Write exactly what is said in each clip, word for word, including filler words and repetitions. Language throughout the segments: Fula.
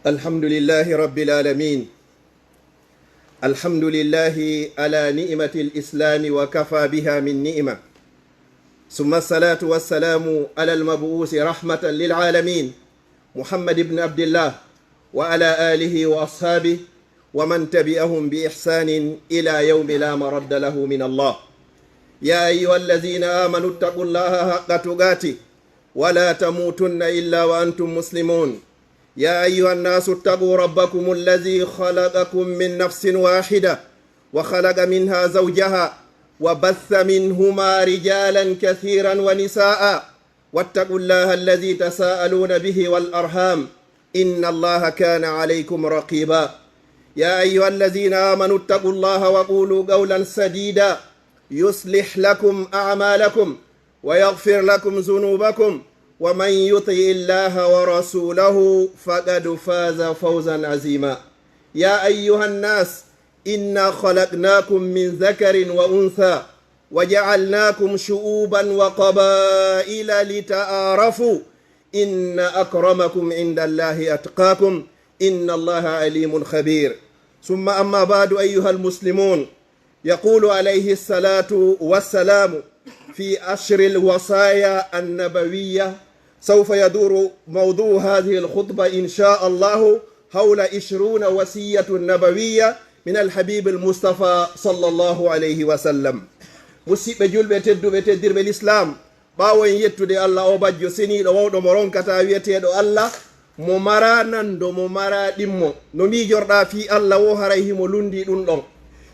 الحمد لله رب العالمين. الحمد لله على نعمة الإسلام وكفى بها من نعمة. ثم الصلاة والسلام على المبعوث رحمة للعالمين محمد بن عبد الله وعلى آله وأصحابه ومن تبعهم بإحسان إلى يوم لا مرد له من الله. يا أيها الذين آمنوا اتقوا الله حق تقاته ولا تموتن إلا وأنتم مسلمون. يا أيها الناس اتقوا ربكم الذي خلقكم من نفس واحدة وخلق منها زوجها وبث منهما رجالا كثيرا ونساء واتقوا الله الذي تساءلون به والأرحام إن الله كان عليكم رقيبا. يا أيها الذين آمنوا اتقوا الله وقولوا قولا سديدا يصلح لكم أعمالكم ويغفر لكم ذنوبكم ومن يطع الله ورسوله فقد فاز فوزا عظيما. يا أيها الناس إنا خلقناكم من ذكر وأنثى وجعلناكم شعوبا وقبائل لتعارفوا إن أكرمكم عند الله أتقاكم إن الله عليم خبير. ثم أما بعد أيها المسلمون، يقول عليه الصلاة والسلام في عشر الوصايا النبوية، سوف يدور موضوع هذه الخطبة إن شاء الله حول عشرون وصية نبوية من الحبيب المصطفى صلى الله عليه وسلم. Musidɓe julɓe tedduɓe, teddirɓe Lislaam, ɓaawo en yettude Allah, o bajjo seniiɗo wawɗo mo ronkataa, wi'eteeɗo Allah, mo maraa nando, mo maraa ɗimmo. No miijorɗaa fii Allah woo, haray himo lunndii ɗun ɗon.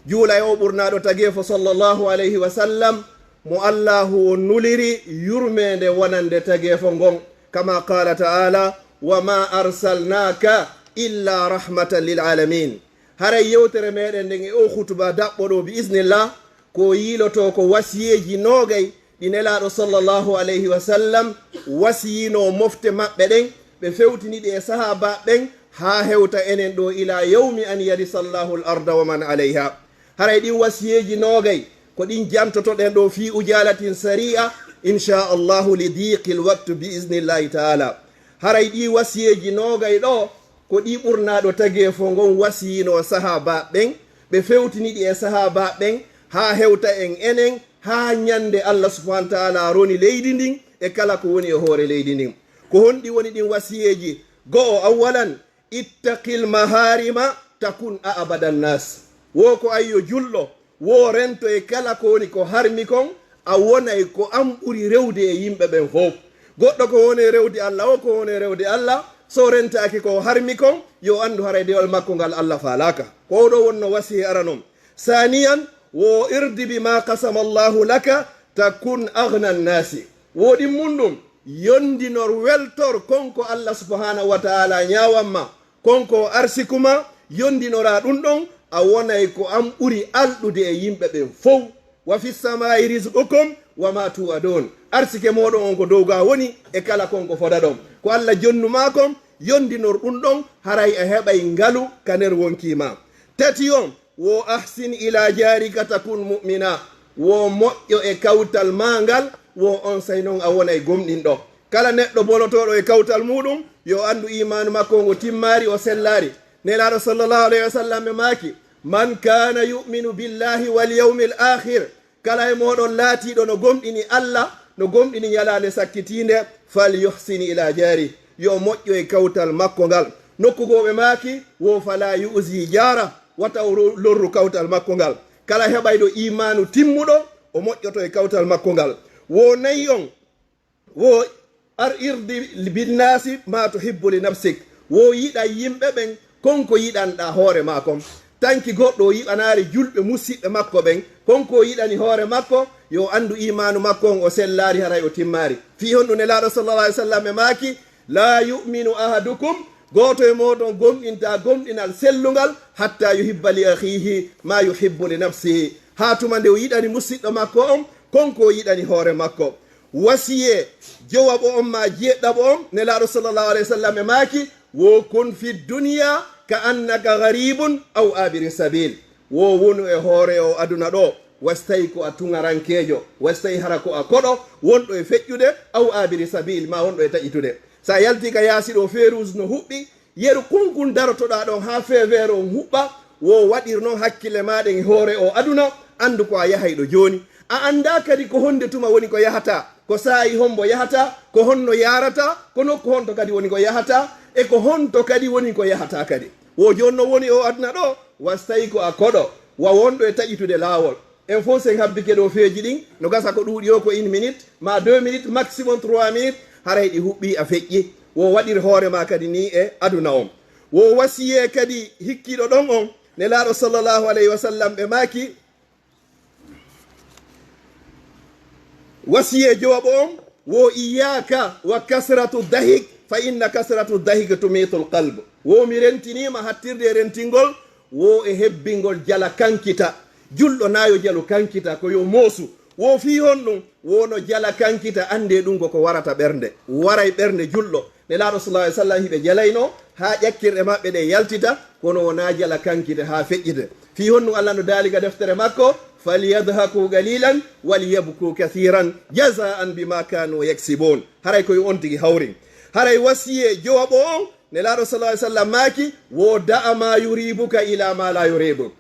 Juula e oo ɓurnaaɗo tageefo sallallahu alayhi wa sallam, mo Allaahu on nuliri yurmeende wonande tageefo ngon. Kama qaala ta'aala, "Wa maa arsalnaaka illaa rahmatan lil aalamiin." Haray yewtere meɗen nden e oo hutuba daɓɓo ɗoo, bi iznillah, ko yiilotoo ko wasiyeeji noogay ɗi Nelaaɗo sallallahu alayhi wa sallam wasiyinoo mofte maɓɓe ɗen, ɓe fewtini ɗi e sahaabaaɓe ɓen, haa hewta enen ɗoo, ilaa yawmi an yarisa Allahu al-arda wa man alayha. Haray ɗin wasiyeeji noogay ko ɗin jantotoɗen ɗoo fii ujaalatin sarii'a, inshaa Allahu, li diiqil waqtu bi iznillahi ta'aala. Haray ɗii wasiyeeji noogay ɗoo ko ɗi ɓurnaaɗo tageefo ngon wasiyinoo sahaabaaɓe ɓen, ɓe fewtini ɗi e sahaabaaɓe ɓen, haa hewta en enen, haa ñande Allah subhaanahu wa ta'aala roni leydi ndin e kala ko woni e hoore leydi ndin. Ko honɗi woni ɗin wasiyeeji? Go'o, awwalan, "Ittaqil mahaarima takun a'bada nnaas." Wo ko an yo julɗo, wo rento e kala ko woni ko harmi kon, a wonay ko an ɓuri rewde e yimɓe ɓen fow. Goɗɗo ko woni e rewde Allah, o ko woni e rewde Allah, so rentaaki ko harmi kon, yo anndu haray dewal makko ngal Allah faalaaka. Ko oo ɗoo wonnoo wasiyee aranon. Saaniyan, wo irdi bi ma qasama Allahu laka takun aghna nnaasi. Wo ɗimmun ɗun, yondinor, weltor kon ko Allah subhaanahu wa ta'aala ñaawan ma, kon ko o arsiku ma, yondinoraa ɗun ɗon, a wonay ko an ɓuri alɗude e yimɓe ɓen fow. "Wa fis samaa'i rizqukum wa ma tu'adun." Arsike mooɗon on ko dow gaa woni, e kala kon ko fodaɗon. Ko Allah jonnu maa kon, yondinor ɗun ɗon, haray a heɓay ngalu ka nder wonkii maa. Tati on, "Wo ahsin ila jaarika takun mu'mina." Wo moƴƴo e kawtal maa ngal, wo onsay non a wonay gomɗinɗo. Kala neɗɗo bolotooɗo e kawtal muuɗum, yo anndu iimaanu makko on o timmaari, o sellaari. Nelaaɗo sallallahu alayhi wa sallam e maaki, "Man kaana yu'minu billahi wal yawmil aakhir." Kala e mooɗon laatiiɗo no gomɗini Allah, no gomɗini ñalaande sakkitiinde, "fal yuhsin ila jaari." Yo moƴƴo e kawtal makko ngal. Nokku goo ɓe maaki, wo "fala yu'zi jaara." Wata o ro-, lorru kawtal makko ngal. Kala heɓayɗo iimaanu timmuɗo, o moƴƴoto e kawtal makko ngal. Wo nayi on, wo ar-, irdi binnaasi ma tuhibbu li nafsik. Wo yiɗa yimɓe ɓen kon ko yiɗanɗaa hoore maa kon. Tanki goɗɗo o yiɗanaali julɓe musiɓɓe makko ɓen kon ko o yiɗani hoore makko, yo anndu iimaanu makko on o sellaari, haray o timmaari. Fii honɗun Nelaaɗo sallallahu alayhi wa sallam e maaki, "Laa yu'minu ahadukum," gooto e mooɗon gomɗintaa gomɗinal sellungal, "hatta yuhibba li akhihi ma yuhibbu li nafsihi," haa tuma nde o yiɗani musiɗɗo makko on kon ko o yiɗani hoore makko. Wasiyee jowaɓo on maa jeeɗiɗaɓo on, Nelaaɗo sallallahu alayhi wa sallam e maaki, "Wo kun fi dunya ka annaka gharibun aw abiri sabil." Wo wonu e hoore oo aduna ɗoo, wa si tawi ko a tuŋarankeejo, wa si tawi hara ko a koɗo, wonɗo e feƴƴude, aw abiri sabil, maa wonɗo e taƴitude. Si a yaltii ka yaasi ɗoo, feeruus no huɓɓi, Yeru kunkun darotoɗaa ɗon haa feeveere on huɓɓa, wo waɗir non hakkille maaɗen e hoore oo aduna, anndu ko a yahayɗo jooni. A anndaa kadi ko honde tuma woni ko yahataa, ko saa'i hombo yahataa, ko honno yaarataa, ko nokku honto kadi woni ko yahataa, e ko honto kadi woni ko yahataa kadi. Wo jooni non woni oo aduna ɗoo, wa so tawi ko a koɗo, wa wonɗo e taƴitude laawol. En fof sen habdike ɗo feeji ɗin, no gasa ko ɗuuɗi o ko une minute, ma deux minutes, maximum trois minutes, haray ɗi huɓɓi a feƴƴi. Wo waɗir hoore ma kadi ni e aduna on. Wo wasiyee kadi hikkiiɗo ɗon on, Nelaaɗo sallallahu alayhi wa sallam ɓe maaki, wasiyee jowaɓo on, wo iyyaka wa kasratu dahik, fa inna kasratu dahik tumitul qalb. Wo mi rentiniima hattirde e rentingol, wo e hebbingol jala kankita. Julɗo na yo jalu kankita, ko yo moosu. Wo fii honɗun? Wo no jala kankita, anndee ɗun ko ko warata ɓernde. Waray ɓernde julɗo. Nelaaɗo sallallahu alaihi wasallam hiɓe jalaynoo haa ƴakkirɗe maɓɓe ɗe yaltita, kono wonaa jala kankite haa feƴƴite. Fii honɗun Allah no daali ka deftere makko, "Falyadhaku qalilan walyabku kathiran jazaan bima kanu yaksibun." Haray ko yo on tigi hawrin. Haray wasiyee jowaɓo on, Nelaaɗo sallallahu alaihi wasallam maaki, "Wo da'a ma yuribuka ila ma la yuribuk."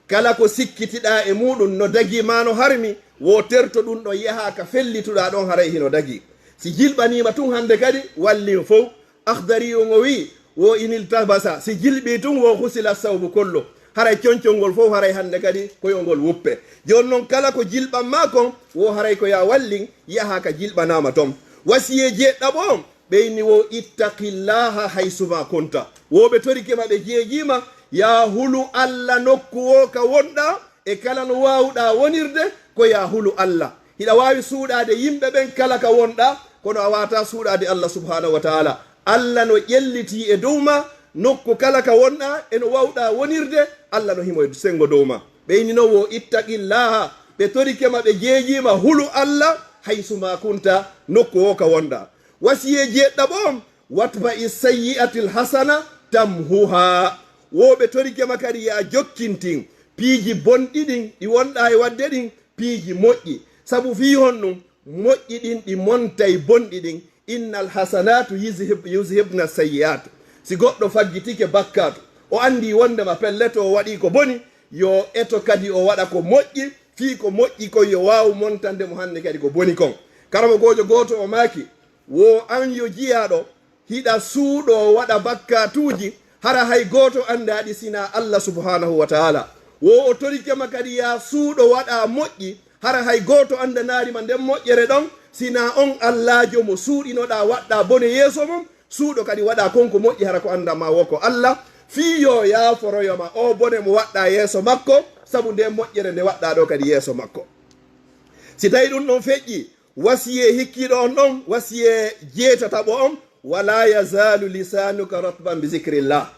Kala ko sikkitiɗaa e muuɗun no dagii maa no harmi, wo terto ɗun ɗon yahaa ka fellituɗaa ɗon haray hino dagii. Si jilɓaniima tun hande kadi, wallin fow. Akhdari on o wi'i, wo in iltabasa, si jilɓii tun wo husila sawbu kollo. Haray concol ngol fow haray hande kadi ko yo ngol wuppe. Jooni non kala ko jilɓan maa kon, wo haray ko yaa wallin, yahaa ka jilɓanaama ton. Wasiyee jeeɗiɗaɓo on, ɓe inni wo ittaqillaha haysuma kunta. Wo ɓe torike ma ɓe jeejiima, yaa hulu Alla nokku wo ka wonɗaa, e kala no waawuɗaa wonirde, ko yaa hulu Alla. Hiɗa waawi suuɗaade yimɓe ɓen kala ka wonɗaa, kono a waawataa suuɗaade Alla subhanahu wa ta'ala. Alla no ƴellitii e dow ma, nokku kala ka wonɗaa, e no waawuɗaa wonirde, Alla no himo e senngo dow ma. Ɓe inni non wo ittaqillaha, ɓe torike ma ɓe jeejiima hulu Alla, haysuma kunta, nokku wo ka wonɗaa. Wasiyee jeeɗiɗaɓo on, watba'i sayyi'atil hasana tamhuha. Wo ɓe torike ma kadi yaa jokkintin piiji bonɗi ɗin, ɗi wonɗaa e waɗde ɗin, piiji moƴƴi. Sabu fii honɗun? Moƴƴi ɗin ɗi montay bonɗi ɗin. Innal hasanatu yuzhib-, yuzhibna sayyi'at. Si goɗɗo faggitike bakkaatu, o anndii wonndema pellet o waɗii ko boni, yo eto kadi o waɗa ko moƴƴi, fii ko moƴƴi kon yo waawu montande mo hande kadi ko boni kon. Karamokoojo gooto o maaki, wo an yo jiyaaɗo, hiɗa suuɗoo waɗa bakkaatuuji, hara hay gooto anndaa ɗi sinaa Alla subhanahu wa ta'ala. Wo o torike ma kadi yaa suuɗo waɗaa moƴƴi, hara hay gooto anndanaali ma nden moƴƴere ɗon, sinaa on Allaajo mo suuɗinoɗaa waɗɗaa bone yeeso mun, suuɗo kadi waɗaa kon ko moƴƴi hara ko anndan ma wo ko Alla, fii yo yaaforoyo ma oo bone mo waɗɗaa yeeso makko, sabu nden moƴƴere nde waɗɗaa ɗoo kadi yeeso makko. Si tawii ɗun ɗon feƴƴii, wasiyee hikkiiɗo on ɗon, wasiyee jeetataɓo on, wala yazalu lisanuka ratban bi zikrillah.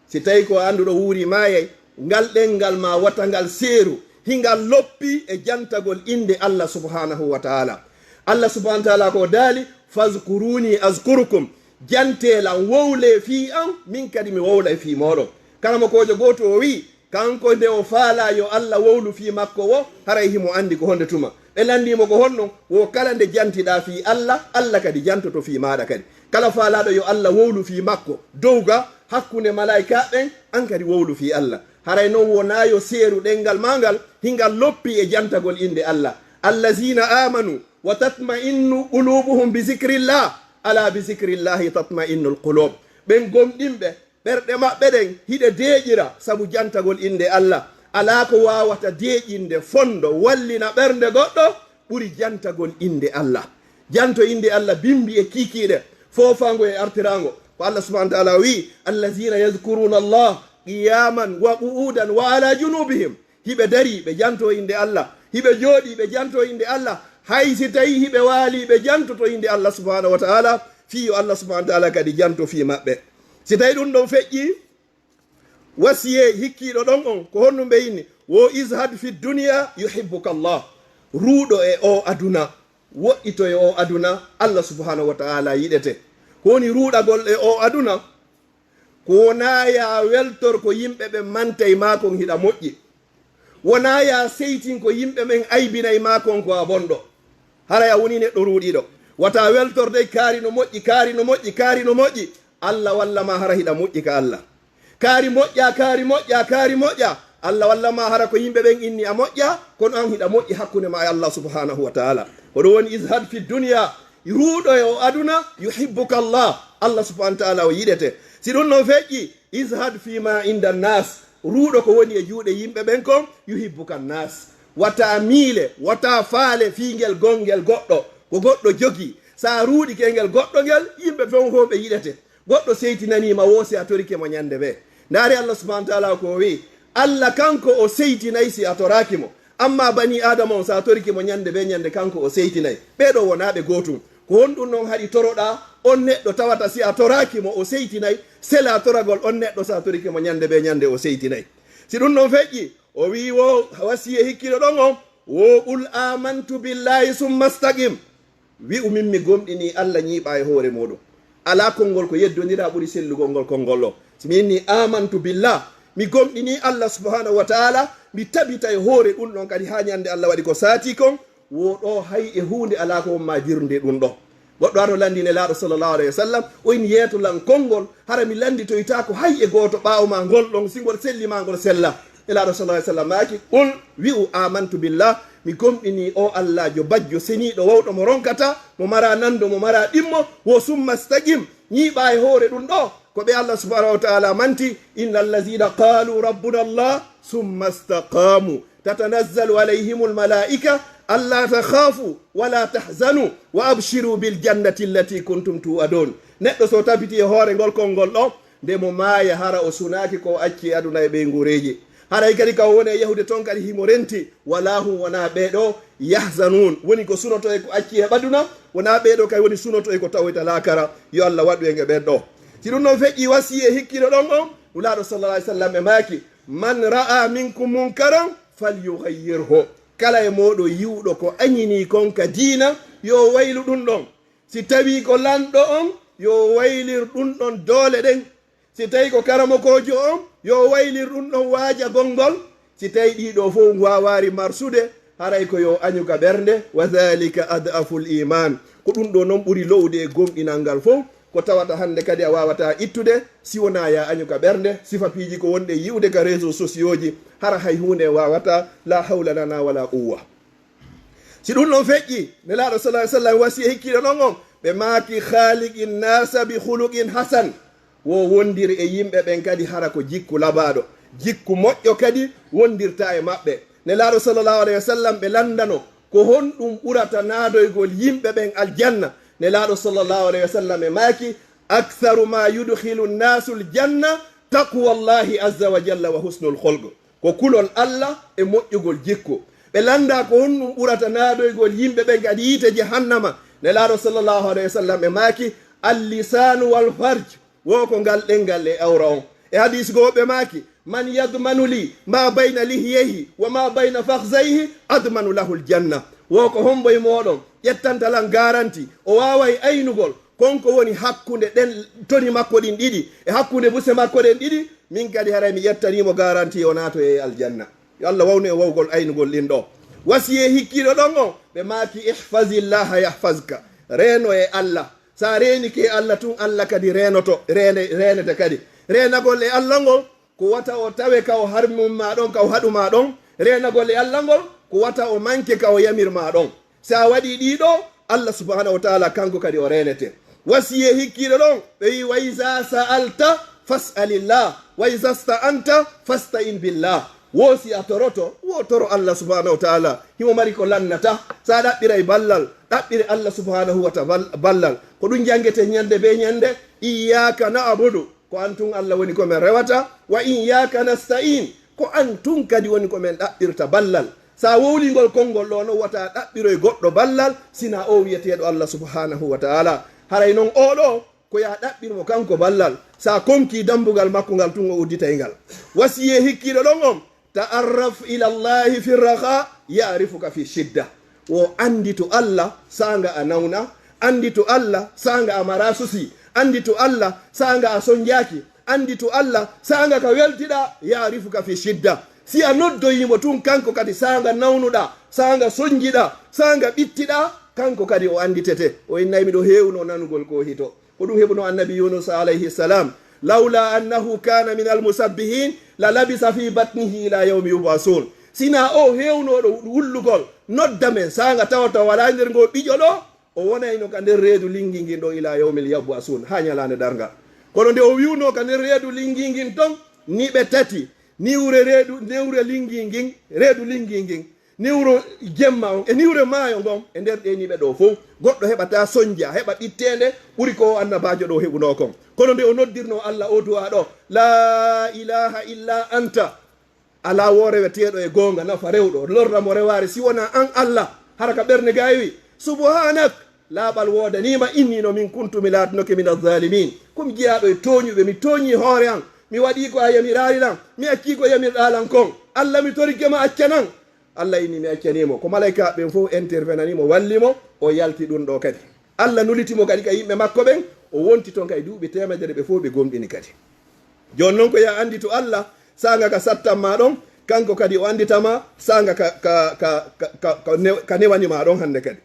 Si tawii ko annduɗo wuuri maayay, ngal ɗenngal maa wata ngal seeru, hingal loppi e jantagol innde Alla subhanahu wa ta'ala. Alla subhanahu wa ta'ala ko daali, "Fazkuruni azkurukum." Jantee lan, wowlee fii an, min kadi mi wowlay fii mooɗon. Karamokoojo gooto o wi'i, kanko nde o faalaa yo Alla wowlu fii makko wo, haray himo anndi ko honde tuma. Ɓe lanndii mo ko honno, wo kala nde jantiɗaa fii Alla, Alla kadi jantoto fii maaɗa kadi. Kala faalaaɗo yo Alla wowlu fii makko, dow ga hakkunde malaa'ika ɓen, an kadi wowlu fii Alla. Haray non wonaa yo seeru ɗenngal maa ngal, hingal loppi e jantagol innde Alla. "Allazina amanu wa tatma'innu qulubuhum bi zikrillah, ala bi zikrillahi tatma'innul qulub." Ɓen gomɗinɓe, ɓerɗe maɓɓe ɗen hiɗe deeƴira sabu jantagol innde Alla. Alaa ko waawata deeƴinde, fondo, wallina ɓernde goɗɗo ɓuri jantagol innde Alla. Janto innde Alla bimbi e kiikiiɗe, foofaango e artiraango. Ko Alla subhanahu wa ta'ala wi'i, "Allazina yazkuruna Allah qiyaman wa qu'udan wa ala junubihim." Hiɓe darii, ɓe jantoo innde Alla. Hiɓe jooɗii, ɓe jantoo innde Alla. Hay si tawii hiɓe waalii, ɓe jantoto innde Alla subhanahu wa ta'ala, fii yo Alla subhanahu wa ta'ala kadi janto fii maɓɓe. Si tawii ɗun ɗon feƴƴii, wasiyee hikkiiɗo ɗon on, ko honɗun ɓe inni? Wo izhad fi dunya yuhibbuka Allah. Ruuɗo e oo aduna, woɗɗito e oo aduna, Alla subhanahu wa ta'ala yiɗete. Ko woni ruuɗagol e oo aduna? Ko wonaa yaa weltor ko yimɓe ɓen mantay maa kon hiɗa moƴƴi. Wonaa yaa seytin ko yimɓe ɓen aybinay maa kon ko a bonɗo. Haray a wonii neɗɗo ruuɗiiɗo. Wata weltor dey kaari no moƴƴi, kaari no moƴƴi, kaari no moƴƴi. Allah walla ma hara hiɗa moƴƴi ka Allah. Kaari moƴƴa, kaari moƴƴa, kaari moƴƴa. Allah walla ma hara ko yimɓe ɓen inni a moƴƴa, kono an hiɗa moƴƴi hakkunde ma e Allah subhanahu wa ta'ala. Ko ɗum woni izhad fi dunya, ruuɗo e o aduna, yuhibbuka Allah. Allah subhanahu wa ta'ala o yiɗete. Si ɗum non feƴƴi, izhad fi ma inda nas, ruuɗo ko woni e juuɗe yimɓe ɓen kon, yuhibbuka nas. Wata miile, wata faale fii ngel gongel goɗɗo, ko goɗɗo jogi. Sa ruuɗike ngel goɗɗo ngel, yimɓe ɓen fof ɓe yiɗete. Goɗɗo seytinanii ma woo si a torike mo ñande bee. Ndaari Allah subhanahu wa ta'ala ko o wi'i. Allah kanko o seytinay si a toraaki mo. Amma bani Adama on, si a torike mo ñande bee ñande, kanko o seytinay. Ɓee ɗoo wonaa ɓe gootum. Ko honɗum non haɗi toroɗaa on neɗɗo tawata si a toraaki mo o seytinay, sela toragol on neɗɗo si a torike mo ñande bee ñande o seytinay? Si ɗum non feƴƴi, o wi'i wo wasiye hikkiɗo ɗon on, wo qul amantu billahi summa staqim. Wi'u min mi gomɗinii Allah ñiiɓaa e hoore muuɗum. Alaa konngol ko yeddondiraa ɓuri sellugol ngol konngol ɗoo. Si mi inni amantu billah, mi gomɗinii Allah subhanahu wa ta'ala, mi tabita e hoore ɗum ɗon kadi haa ñande Allah waɗi ko saati kon, wo ɗoo hay e huunde alaa ko won ma jirnde ɗum ɗoo. Goɗɗo hano lanndi Nelaaɗo sallallahu alayhi wa sallam, o inni yeeto lan konngol, hara mi lannditoytaako hay e gooto ɓaawo ma ngol ɗon, si ngol selli ma ngol sella. Nelaaɗo sallallahu alayhi wa sallam maaki, qul, wi'u, amantu billah, mi gomɗinii o Allaajo bajjo seniiɗo wawɗo mo ronkata, mo mara nanndo, mo mara ɗimmo, wo summa staqim, ñiiɓaa e hoore ɗum ɗoo. Ko ɓe Allah subhanahu wa ta'ala manti, inna allazina qalu rabbuna Allah summa staqamu tatanazzalu alayhimul malaika alla takhafu wa la tahzanu wa abshiru bil jannati allati kuntum tu'adun. Neɗɗo so tabiti e hoore ngol konngol ɗoo, nde mo maaya hara o sunaaki ko o acci e aduna e ɓeynguureeji. Haray kadi ka o woni e yahude ton kadi himo renti, wala hum, wonaa ɓee ɗoo, yahzanun, woni ko sunoto e ko acci e aduna, wonaa ɓee ɗoo kay woni sunoto e ko tawoyta laakara. Yo Allah waɗu en e ɓeen ɗoo. Si ɗum non feƴƴi wasiye hikkiiɗo ɗon on, Nulaaɗo sallallahu alayhi wa sallam e maaki, man ra'a minkum munkaran falyughayyirhu. Kala e mooɗon yi'uɗo ko añinii kon ka diina, yo o waylu ɗum ɗon. Si tawii ko lanɗo on, yo o waylir ɗum ɗon doole ɗen. Si tawii ko karamokoojo on, yo o waylir ɗum ɗon waajagol ngol. Si tawii ɗii ɗoo fof waawaari marsude, haray ko yo añu ka ɓernde, wa dhalika ad'aful iman. Ko ɗum ɗoo non ɓuri lo'ude e gomɗinal ngal fof. Ko tawata hannde kadi a waawataa ittude, si wonaa yo a añu ka ɓernde, sifa piiji ko wonɗe yi'ude ka réseaux sociaux ji, hara hay huunde en waawataa, la hawla lana wala quwwa. Si ɗum ɗon feƴƴi, Nelaaɗo sallallahu alayhi wa sallam wasiya hikkiiɗo ɗon on, ɓe maaki, "Khaaliqin naasa bi khuluqin hasan." Wo wondir e yimɓe ɓen kadi hara ko jikku labaaɗo, jikku moƴƴo kadi wondirta e maɓɓe. Nelaaɗo sallallahu alayhi wa sallam ɓe lanndano ko honɗum ɓurata naadoygol yimɓe ɓen aljanna. Nelaaɗo sallallahu alayhi wa sallam e maaki, "Aktharu ma yudkhilu nnaasu aljanna taqwallahi azza wa jalla wa husnul khulq." Ko kulol Allah e moƴƴugol jikku. Ɓe lannda ko honɗum ɓurata naadoygol yimɓe ɓen kadi yiite jahannama. Nelaaɗo sallallahu alayhi wa sallam e maaki, "Al-lisaanu wal farj." Wo ko ngal ɗenngal e awra on. E hadiis goo ɓe maaki, "Man yadmanu li ma bayna lihyayhi wa ma bayna fakhzayhi admanu lahul janna." Wo ko hombo e mooɗon ƴettanta lan garanti, o waaway aynugol kon ko woni hakkunde ɗen toni makko ɗin ɗiɗi, e hakkunde buse makko ɗen ɗiɗi, min kadi haray mi ƴettanii mo garanti o naatoyay aljanna. Yo Allah wawnu en wawgol aynugol ɗin ɗoo. Wasiyee hikkiiɗo ɗon on, ɓe maaki, "Ihfazillaha yahfazka." Reeno e Allah. Sa reenike Allah tun, Allah kadi reenoto, reene-, reenete kadi. Reenagol e Allah ngol, ko wata o tawe ka o harmum ma ɗon, ka o haɗu ma ɗon. Reenagol e Allah ngol, ko wata o manke ka o yamir ma ɗon. Sa waɗi ɗii ɗoo, Allah subhanahu wa ta'ala kanko kadi o reenete. Wasiyee hikkiiɗo ɗon, ɓe wi, "Wa iza sa'alta fas'alillah, wa iza sta'anta fasta'in billah." Wo si a toroto, wo toro Allah subhanahu wa ta'ala. Himo mari ko lannata. Sa ɗaɓɓiray ballal, ɗaɓɓire Allah subhanahu wa ta'ala ballal. Ko ɗum janngete ñande be ñande. Iyyaka na'budu, ko an tun Allah woni ko men rewata. Wa iyyaka nasta'in, ko an tun kadi woni ko men ɗaɓɓirta ballal. Sa wowlingol konngol ɗoo non, wata ɗaɓɓiroy goɗɗo ballal, sina o wiyeteeɗo Allah subhanahu wa ta'ala. Haray non oo ɗoo, ko yo a ɗaɓɓir mo kanko ballal. Sa konkii dambugal makko ngal tun, o udditay ngal. Wasiyee hikkiiɗo ɗon on, "Ta'arraf ila Allahi fi raha, ya'rifuka fi shidda." Wo annditu Allah saanga a nawna, annditu Allah saanga a mara susi, annditu Allah saanga a sonjaaki, annditu Allah saanga ka weltiɗaa, ya'rifuka fi shidda. Si a noddoyii mo tun, kanko kadi saanga nawnuɗaa, saanga sonjiɗaa, saanga ɓittiɗaa, kanko kadi o annditete. O innay miɗo heewno nanugol ko hito. Ko ɗum heɓuno annabi Yunus alayhi salam. "Lawla annahu kana min almusabbihin, la labisa fi batnihi ila yawmi yub'asun." Sina o hewnooɗo wullugol, nodda men, saanga tawata wala nder ngo ɓiƴo ɗo, o wonayno ka nder reedu lingi ngin ɗo ila yawmil yub'asun, ha ñalaande darngal. Kono nde o wi'uno ka nder reedu lingi ngin ton, niɓe tati, niwre reedu, niwre lingi ngin, reedu lingi ngin, niwro jemma on, e niwre maayo ngon, e nder ɗe niɓe ɗo fow, goɗɗo heɓata sonja, heɓa ɓitteende ɓuri ko o annabaajo ɗo heɓuno kon. Kono nde o noddirno Allah o du'a ɗo, "La ilaha illa anta," Alaa wo reweteeɗo e goonga nafa rewɗo, lorra mo rewaare si wonaa an Allah. Hara ka ɓernde gaywi, "Subhanak, laaɓal woodanii ma, inni no min kuntu mi laatinoke min azzalimin." Ko mi jeyaaɗo e tooñuɓe, mi tooñii hoore an, mi waɗii ko a yamiraali lan, mi accii ko yamirɗaa lan kon. Allah, mi torike ma, accanan. Allah inni mi accanii mo. Ko malaykaaɓe ɓen fof intervenani mo, walli mo, o yalti ɗum ɗo kadi. Allah nuliti mo kadi ka yimɓe makko ɓen, o wonti ton kay duuɓi teemedere, ɓe fof ɓe gomɗini kadi. Jooni non ko ya annditu Allah, saanga ka sattan ma ɗon, kanko kadi o anndita ma saanga ka, ka, ka, ka, ka, ka ne-, ka newani ma ɗon hannde kadi.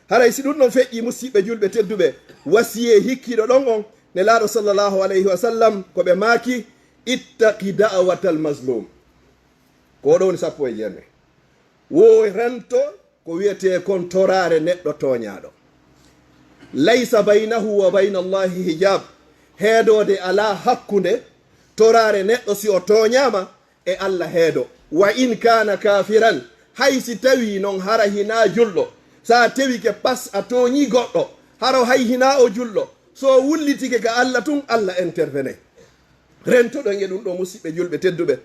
Haray si ɗum ɗon feƴƴi, musiɓɓe julɓe tedduɓe, wasiyee hikkiiɗo ɗon on, Nelaaɗo sallallahu alayhi wa sallam, ko ɓe maaki, "Ittaqi da'watal mazlum." Ko ɗo woni sappo e jeenayi. Wo rento ko wiyetee kon toraare neɗɗo tooñaaɗo. "Laysa baynahu wa bayna Allahi hijab." Heedoode alaa hakkunde toraare neɗɗo si o tooñaama e Allah heedo. "Wa in kaana kaafiran." Hay si tawii non hara hinaa julɗo, sa tewike pas a tooñii goɗɗo, haro hay hinaa o julɗo, so o wullitike ka Allah tun, Allah intervenay. Rentoɗon e ɗum ɗo, musiɓɓe julɓe tedduɓe.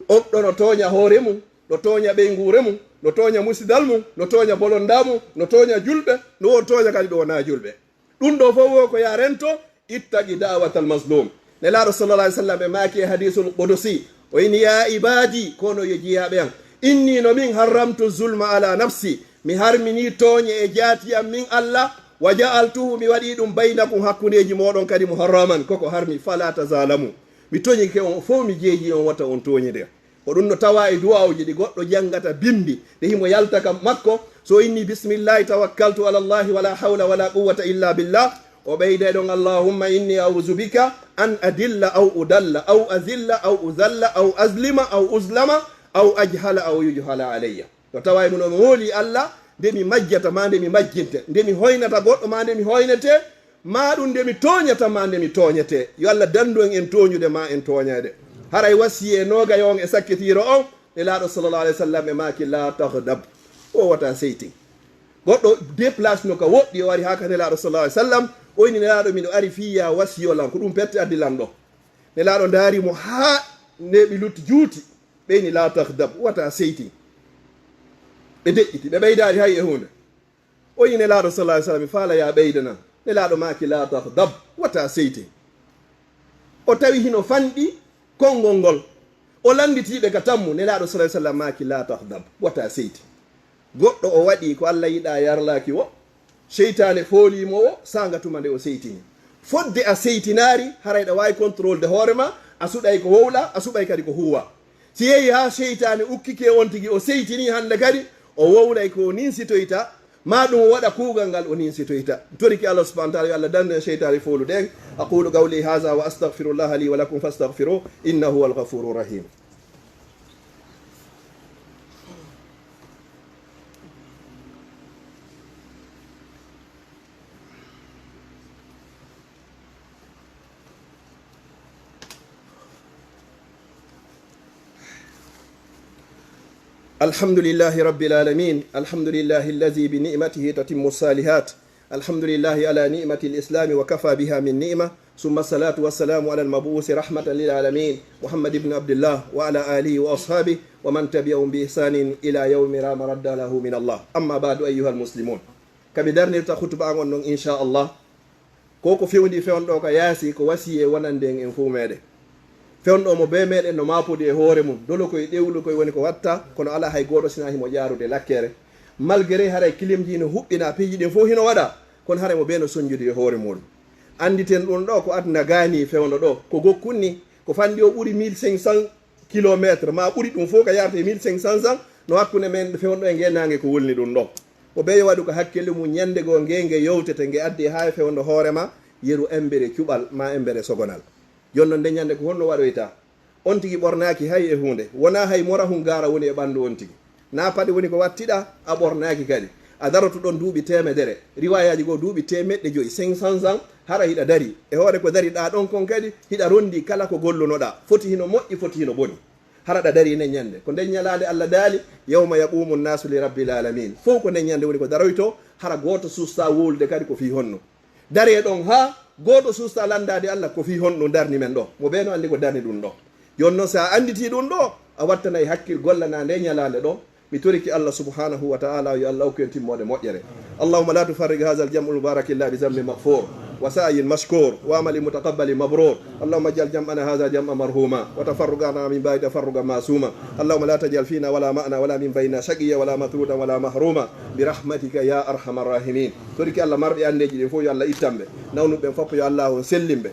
On ɗo no tooña hoore mum, no tooña ɓeynguure mum, no tooña musidal mum, no tooña bolonda mum, no tooña julɓe, no on tooña kadi ɓe wonaa julɓe. Ɗum ɗo fof wo ko ya rento, "Ittaqi da'watal mazlum." Nelaaɗo sallallahu alaihi wasallam e maaki e hadisul qudusi, o ini, "Ya ibadi, kono yo jiyaaɓe an, inni no min harramtu zulma ala nafsi, mi harmini tooñe e jaati am min Allah, wa ja'altuhu, mi waɗi ɗum baynakum, hakkundeeji mooɗon kadi muharraman, koko harmi, fala tazalamu." Mi toñike on fof, mi jeeji on, wata on tooñide. Ko ɗum no tawa e duwawuji ɗi goɗɗo janngata bimbi, nde himo yalta ka makko, so inni, "Bismillahi tawakkaltu ala Allahi, wala hawla wala quwwata illa billah." O ɓeyda e ɗon, "Allahumma inni a'udhu bika an adilla aw udalla, aw azilla aw uzalla, aw azlima aw uzlama, aw ajhala aw yujhala alayya." No tawa e mum o mooli Allah, nde mi majjata ma nde mi majjinte, nde mi hoynata goɗɗo ma nde mi hoynete, ma ɗum nde mi tooñata ma nde mi tooñete. Yo Allah dandu en en tooñude ma en tooñeede. Haray wasiyee noogayo on e sakkitiiro on, Nelaaɗo sallallahu alaihi wasallam e maaki, "La taghdab." O wata seytin. Goɗɗo déplace no ka woɗɗi, o ari haa ka Nelaaɗo sallallahu alaihi wasallam, o ini, "Nelaaɗo, miɗo ari fii ya wasiyo lan, ko ɗum pette addi lan ɗo." Nelaaɗo ndaari mo haa neeɓi lutti juuti, ɓe ini, "La taghdab, wata seytin." Ɓe deƴƴiti, ɓe ɓeydaali hay e huunde. O yi Nelaaɗo sallallahu alaihi wasallam, "Faala ya ɓeydana." Nelaaɗo maaki, "La taghdab, wata seytin." O tawi hino fanɗi konngol ngol. O lannditi ɓe ka tammu, Nelaaɗo sallallahu alaihi wasallam maaki, "La taghdab, wata seytin." Goɗɗo o waɗi ko Allah yiɗa yarlaaki wo, seytaane fooli mo wo, saanga tuma nde o seytini. Fodde a seytinaari, haray ɗa waawi contrôle de hoore ma, a suɗay ko wowla, a suɓay kadi ko huuwa. Si yehi haa seytaane ukkike on tigi, o seytini hannde kadi, o wowlay ko o ninsitoyta, ma ɗum o waɗa kuugal ngal o ninsitoyta. Toriki Allah subhanahu wa ta'ala, yo Allah dandu en seytaane foolude en. أقول قولي هذا وأستغفر الله لي ولكم فاستغفروه إنه هو الغفور الرحيم. الحمد لله رب العالمين. الحمد لله الذي بنعمته تتم الصالحات. الحمد لله على نعمة الإسلام وكفى بها من نعمة. ثم الصلاة والسلام على المبعوث رحمة للعالمين محمد بن عبد الله وعلى آله وأصحابه ومن تبعهم بإحسان إلى يوم لا مرد له من الله. أما بعد أيها المسلمون. Ka mi darnirta khutba an on non, insha Allah. Ko ko fewndi fewndo ka yaasi, ko wasiyee wonande en en fow meɗen. Fewndo mo be meɗen no maapodi e hoore mum, dolo koye ɗewlu koye woni ko watta, kono alaa hay gooto sina himo ƴaarude lakkere. Malgré haray kilimji hino huɓɓina, piiji ɗin fow hino waɗa, kono haray mo be no sonjudi e hoore muɗum. Annditen ɗum ɗo ko aduna gaani fewndo ɗo, ko gokkun ni, ko fanɗi o ɓuri mille cinq cents kilomètres, ma ɓuri ɗum fow ka yaarata e mille cinq cents ans, no hakkunde men fewndo e nge naange ko wulni ɗum ɗo. Mo ɓe yo waɗu ko hakkille mum, ñande goo nge nge yowtete, nge addi haa e fewndo hoore ma, yeru embere cuɓal ma embere sogonal. Jooni noon, nde ñande ko honno waɗoyta? On tigi ɓornaaki hay e huunde. Wonaa hay morahun gaara woni e ɓanndu on tigi. Na paɗe woni ko wattiɗa, a ɓornaaki kadi. A daroto ɗon duuɓi teemedere. Riwaayaaji goo duuɓi teemeɗɗe joyi, cinq cents ans, hara hiɗa dari. E hoore ko dariɗaa ɗon kon kadi, hiɗa ronndii kala ko gollunoɗaa. Foti hino moƴƴi, foti hino boni. Hara ɗa darii nden ñande. Ko nden ñalaande Allah daali, "Yawma yaqumu nnaasu li rabbil aalamiin." Fow ko nden ñande woni ko daroytoo, hara gooto suustaa wowlude kadi ko fii honno. Daree ɗon haa gooto suustaa lanndaade Allah ko fii honɗun darni men ɗoo. Mo bee no anndi ko darni ɗun ɗoo. Jooni non, si a annditii ɗun ɗoo, a wattanay hakkil gollanaa ndee ñalaande ɗoo. Mi torike Allah subhanahu wa ta'ala, yo Allah okku en timmoode moƴƴere. اللهم لا تفرق هذا الجمع المبارك إلا بذنب مغفور وسعي مشكور وعمل متقبل مبرور. اللهم اجعل جمعنا هذا جمعا مرحوما وتفرقنا من بعده تفرقا معصوما. اللهم لا تجعل فينا ولا معنا ولا من بيننا شقيا ولا مطرودا ولا محروما برحمتك يا أرحم الراحمين. Torike Allah, marɓe anndeeji ɗin fow yo Allah ittan ɓe. Nawnuɓe ɓen fow yo Allah on sellin ɓe.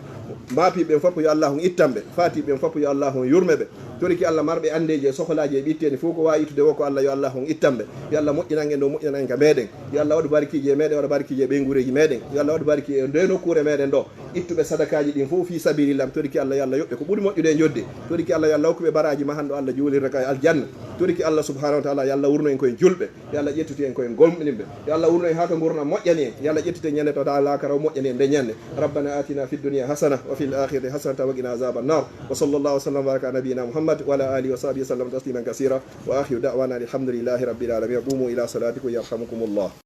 Maapiiɓe ɓen fow yo Allah on ittan ɓe. Faatiiɓe ɓen fow yo Allah on yurme ɓe. Torike Allah, marɓe anndeeji e sohlaaji e ɓitte ni fow, ko waawi ittude woo ko Allah, yo Allah on ittan ɓe. Yo Allah moƴƴinan en ɗo, moƴƴinan en ka meɗen. Yo Allah waɗu barkiiji e meɗen, waɗa barkiiji e ɓeynguureeji meɗen. Yo Allah waɗu barki e nde nokkuure meɗen ɗo. Ittuɓe sadakaaji ɗin fow fii sabilillah, mi torike Allah, yo Allah yoɓ ɓe ko ɓuri moƴƴude e njoɓdi. Torike Allah, yo Allah hokku ɓe baraaji mahanɗo Allah juulirta ka e aljanna. Torike Allah subhanahu wa ta'ala, yo Allah wurnu en ko en julɓe. Yo Allah ƴettitu en ko en gomɗinɓe. Yo Allah wurnu en haa ka ngurndan moƴƴani en. Yo Allah ƴettitu en ñande to daa laakara o moƴƴani en nde ñande. ربنا آتنا في الدنيا حسنة وفي الآخرة حسنة وقنا عذاب النار. وصلى الله وسلم وبارك على نبينا محمد وعلى آله وصحبه وسلم تسليما كثيرا. وآخر دعوانا أن الحمد لله رب العالمين. قوموا إلى صلاتكم يرحمكم الله.